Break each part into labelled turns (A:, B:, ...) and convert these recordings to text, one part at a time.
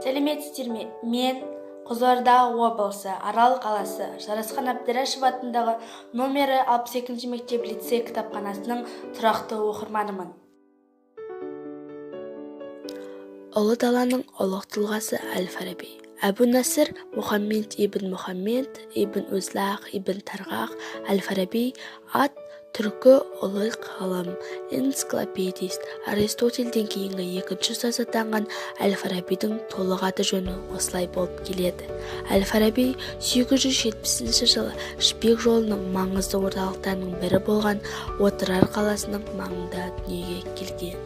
A: Сәлеметсіздер ме? Мен Қызылорда облысы, Арал қаласы, Жарасқан Әбдірашев атындағы номері 62 мектеп лицей кітапханасының тұрақты оқырманымын. Ұлы даланың ұлық тұлғасы Әл-Фараби. Әбу Насыр Мұхаммед ибн Мұхаммед ибн Үзлақ ибн Тарғақ Әл-Фараби ат түркі ұлы ғалым, энциклопедист, Аристотельден кейінгі екінші ұстаз атанған Әл-Фарабидің толық аты-жөні осылай болып келеді. Әл-Фараби 870 жылы Жібек жолының маңызды орталықтарының бірі болған Отырар қаласының маңында дүниеге келген.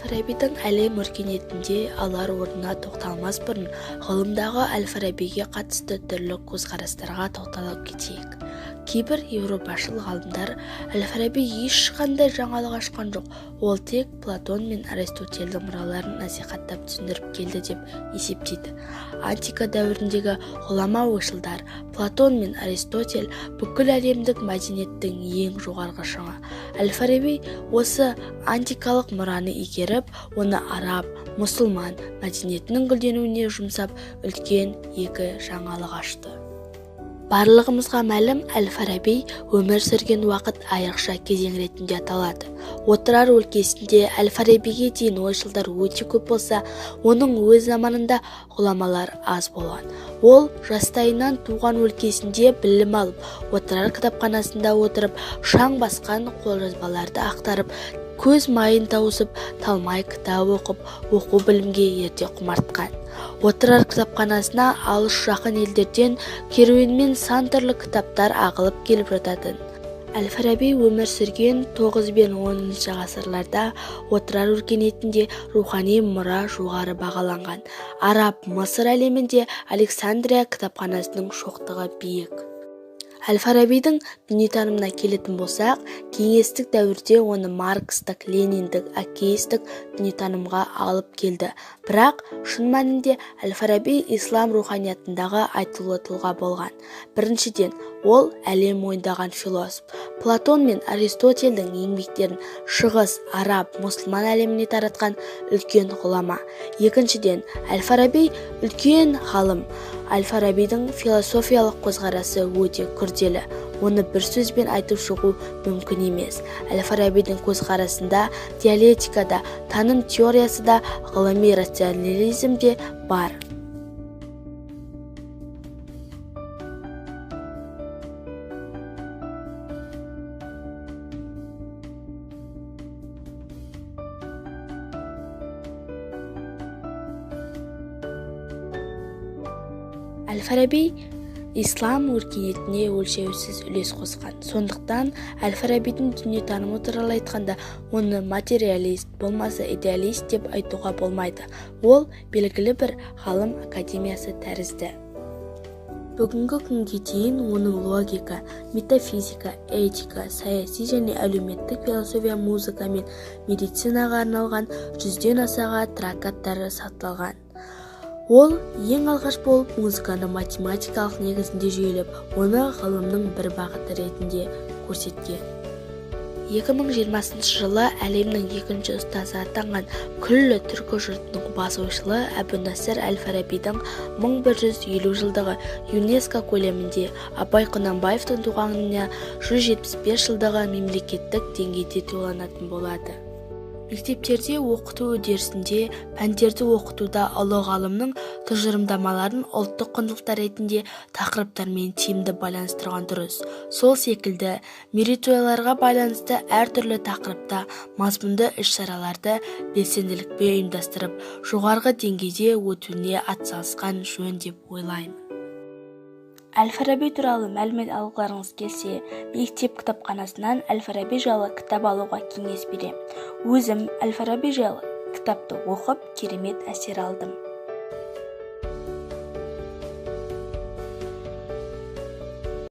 A: Фарабидің әлем өркениетінде алар орнына тоқталмас бұрын ғылымдағы Әл-Фарабиге қатысты түрлі көзқарастарға тоқталып кетейік. Кейбір еуропашыл ғалымдар Әл-Фараби ешқандай жаңалық ашқан жоқ, ол тек Платон мен Аристотельдің мұраларын насихаттап түсіндіріп келді деп есептейді. Антика дәуіріндегі ғұлама ойшылдар Платон мен Аристотель бүкіл әлемдік мәдениеттің ең жоғарғы шыңы. Әл-Фараби осы антикалық мұраны игеріп, оны араб, мұсылман мәдениетінің гүлденуіне жұмсап, үлкен екі жаңалық ашты. Барлығымызға мәлім, Әл-Фараби өмір сүрген уақыт айрықша кезең ретінде аталады. Отырар өлкесінде Әл-Фарабиге дейін ойшылдар өте көп болса, оның өз заманында ғұламалар аз болған. Ол жастайынан туған өлкесінде білім алып, Отырар кітапханасында отырып, шаң басқан қолжазбаларды ақтарып, көз майын тауысып, талмай кітап оқып, оқу білімге ерте құмартқан. Отырар кітапханасына алыс жақын елдерден керуенмен сан түрлі кітаптар ағылып келіп жататын. Әл-Фараби өмір сүрген 9 бен 10 ғасырларда Отырар өркениетінде рухани мұра жоғары бағаланған. Араб, Мысыр әлемінде Александрия кітапханасының шоқтығы биік. Әл-Фарабидің дүниетанымына келетін болсақ, кеңестік дәуірде оны маркстік, лениндік, атеистік дүниетанымға алып келді. Бірақ шын мәнінде Әл-Фараби ислам руханиятындағы айтулы тұлға болған. Біріншіден, ол әлем мойындаған философ. Платон мен Аристотельдің еңбектерін шығыс, араб, мұсылман әлеміне таратқан үлкен ғұлама. Екіншіден, Әл-Фараби үлкен ғалым. Әл-Фарабидің философиялық көзқарасы өте күрделі, оны бір сөзбен айтып шығу мүмкін емес. Әл-Фарабидің көзқарасында диалектика да, таным теориясы да, ғылыми рационализм де бар. Әл-Фараби ислам өркениетіне өлшеусіз үлес қосқан. Сондықтан Әл-Фарабидің дүниетанымы туралы айтқанда, оны материалист, болмаса идеалист деп айтуға болмайды. Ол белгілі бір ғалым академиясы тәрізді. Бүгінгі күнге дейін оның логика, метафизика, этика, саяси және әлеуметтік философия, музыка мен медицинаға арналған 100-ден асаға трактаттары сақталған. Ол ең алғаш болып музыканы математикалық негізінде жүйелеп, оны ғылымның бір бағыты ретінде көрсеткен. 2020 жылы әлемнің екінші ұстазы атанған күллі түркі жұртының бас ойшылы Әбу Насыр Әл-Фарабидің 1150 жылдығы ЮНЕСКО көлемінде, Абай Құнанбаевтың туғанына 175 жылдығы мемлекеттік деңгейде тойланатын болады. Мектептерде оқыту үдерісінде пәндерді оқытуда ұлы ғалымның тұжырымдамаларын ұлттық құндылықтар ретінде тақырыптармен тиімді байланыстырған дұрыс. Сол секілді мерейтойларға байланысты әртүрлі тақырыпта мазмұнды іс-шараларды белсенділікпен ұйымдастырып, жоғарғы деңгейде өтуіне атсалысқан жөн деп ойлаймын. Әл-Фараби туралы мәлімет алғыларыңыз келсе, мектеп кітапханасынан Әл-Фараби жайлы кітап алуға кеңес беремін. Өзім Әл-Фараби жайлы кітапты оқып, керемет әсер алдым.